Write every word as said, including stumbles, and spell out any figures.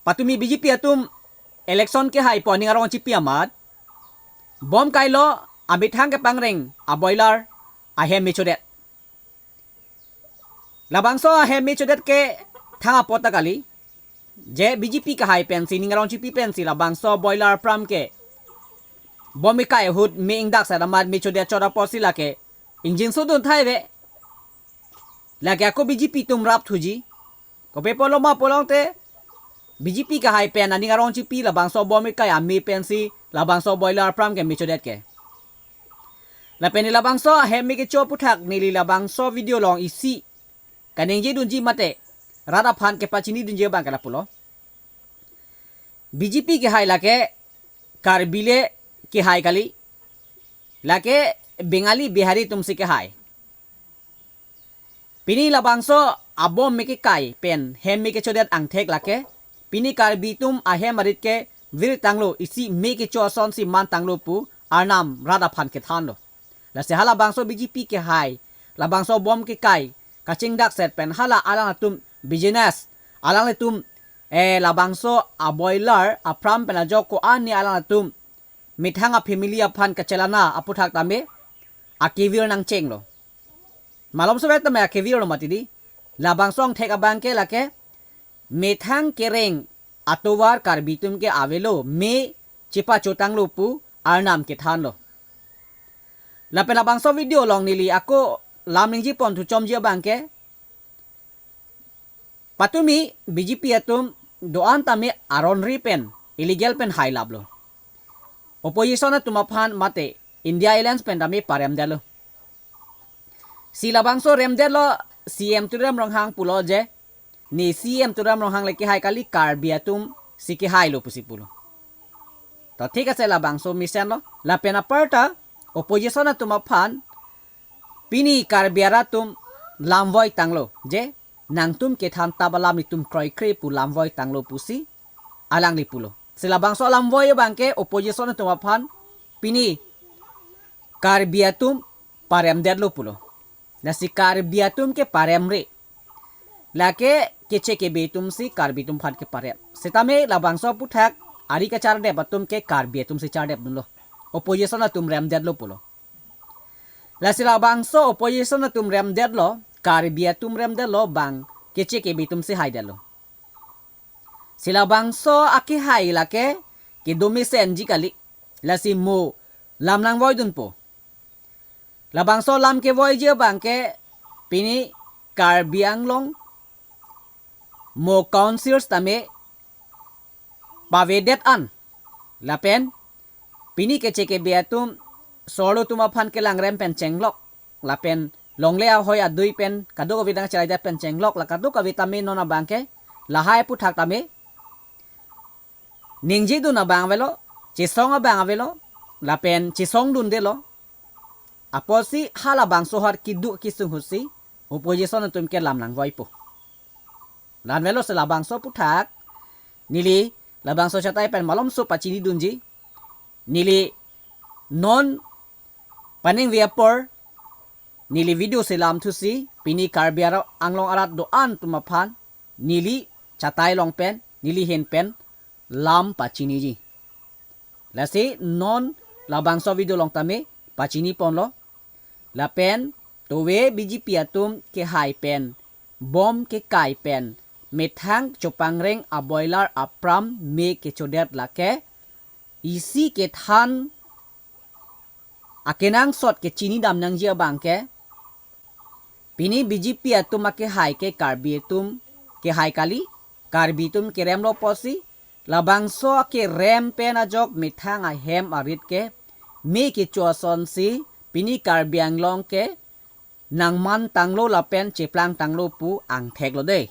Patumi B J P atum election kehai pu aning arong chipi amat, bom kailo, amethang kepangreng aboiler ahem mechodet. Labangso ahem mechodet ke thang apot ta kali. Je B J P kehai pensi, ning arong chipi pensi labangso boiler apram ke bom ekai ahut me ingdak sat amat mechodet chot apotsi lake ingjinso dun thai ave. Lake ako B J P atum rapthuji. Kopi pulo ma pulo tangte B J P kehai pen aning arong chipi labangso bom ekai ame pensi labangso boiler apram ke mechodet ke. Lapen labangso ahem me kecho aphuthak neli labangso video along isi kaningje dunji mate rat aphan kepachini dunji abang ke lapulo. B J P kehai lake Karbi le kehai kali. Lake Bengali Bihari atumsi kehai. Pini labangso abom me kekai pen hem me kechodet angthek lake pini Karbi atum ahem arit ke virtanglo, isi me kecho asonsi mantanglo pu arnam rat aphan kethanlo. Lasi halabangso B J P kehai labangso bom kekai kachingdak set pen hala alangtum business, alangtum eh labangso aboiler apram pen ajok ko-an ni alangtum methang afamily aphan kachelana aphuthak tame akevir nangchenglo. Malomso vet tame akevir lo mati di. Labangso angthek abang ke lake methang kereng atovar Karbi atum ke avelo, me chepachotanglo pu arnam kethanlo. Lapen labangso video along neli ako lam ningje ponthu chomji abang ke, patumi B J P atum do-an tame aron ri pen illegal pen hailaplo. Opposition atum aphan mate India Alliance pen tame paremdetlo. Si labangso remdetlo, C M Tuliram Ronghang pulo je, ne C M Tuliram Ronghang le kehai kali, Karbi atumsi kehailo pusi pulo. To thik ase, labangso mesenlo. Lapen aparta opposition atum aphan pini Karbi arat atum lamvoitanglo je, nangtum kethan tap alam itum kroikre pu lamvoitanglo pusi alangli pulo. Si labangso lamvoi abang ke opposition atum aphan pini Karbi atum paremdetlo pulo. Lasi Karbi atum ke paremre. Lake keche kebe atumsi Karbi atum aphan keparem. Sitame labangso aphuthak ari kachardep atum ke Karbi atumsi chardepdunlo. Opposition atum remdetlo pulo. Lasi labangso opposition atum remdetlo, Karbi atum remdetlo, bang keche kebe atumsi haidetlo. Si labangso akehai lake kedo mesenji kali. Lasi mo lam nangvoidunpo. Labangso lam kevoiji abang ke pini Karbi Anglong mo councils tame pavedet an. Lapen pini keche kebe atum sorlo atum aphan kelangrem pen chenglok, lapen longle ahoi adui pen kadokave nangchelaidet pen chenglok, la kadokave tame non abang ke lahai aphuthak tame ningjidun abang avelo, chesong abang avelo, lapen chesongdundelo. Apotsi halabangso ahut kedo kesung ahutsi opposition atum ke lam nangvoipo. La-an avelo, si labangso aphuthak neli labangso chatai pen malomso pachinidunji. Neli non paningve apor neli video selam thusi pini Karbi aro Anglong arat do-an atum aphan neli chatai along pen, neli ahin pen lam pachiniji. Lasi non labangso video along tame pachiniponlo. Lapen tove B J P atum kehai pen, bom kekai pen, methang chopangreng aboiler apram me kechodet lake isi kethan akenangsot kechinidam nangji abang ke, pini B J P atum akehai ke Karbi atum kehai kali, Karbi atum keremlo apotsi, labangso akerem pen ajok methang ahem arit ke me kecho asonsi pini Karbi Anglong ke nangmantanglo lapen cheplangtanglo pu angtheklo dei.